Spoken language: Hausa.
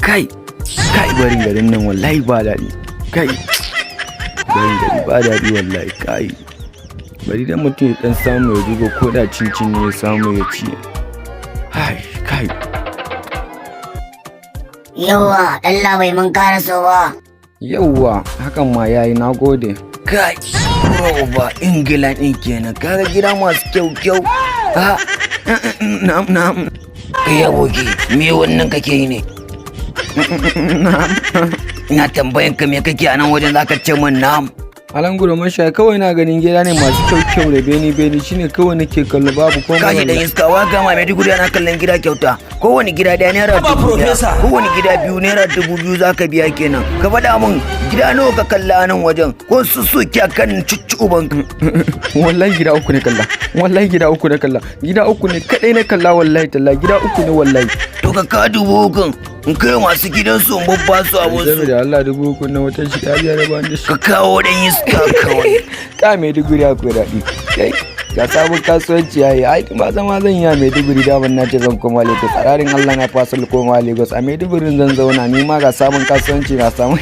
Kai kai, barin garin nan wallahi ba daɗi. Kai, barin gari ba daɗi wallahi. Kai, bari dan mutum ya dan samu ya duba ko da cincin ne ya samu ya ci. Hai, kai. Yawwa, ɗan labai, mun karaso ba. Yauwa, hakan ma yayi, na gode. Kai, uba, Ingila ɗin kenan. Kaga gida masu kyau kyau. Ha, na'am na'am. Kai aboki, me wannan kake yi ne? Ina tambayan ka me kake a nan wajen, zaka ce min na'am? Alan gudu masha, kawai na ganin gida ne masu kyau kyau da beni beni, shine kawai nake kallo, babu komai Kashi dan wallahi. iska, wa gama Maiduguri ana kallon gida kyauta? Kowane gida daya ₦1,000, kowane gida biyu ₦2,000 zaka biya kenan. Ka faɗa min gida nawa ka kalla a nan wajen, ko su soki akan cucci uban. Wallahi gida uku ne kalla, wallahi gida uku ne kalla, gida uku ne kadai na kalla, wallahi tallahi gida uku ne wallahi. To ka ka 3,000 in kai masu gidansu, in babba su abun su. Saboda Allah, 3,000 na watan shi ya biya da ban da shi. Ka kawo, dan iska kawai. Ka, Maiduguri akwai daɗi. Kai, ga sabon kasuwanci yayi. Ai ba zama zan yi a Maiduguri, daman na ce zan koma Lagos. A rarin Allah na fasa koma Lagos, a Maiduguri zan zauna ni ma. Ga sabon kasuwanci na samu.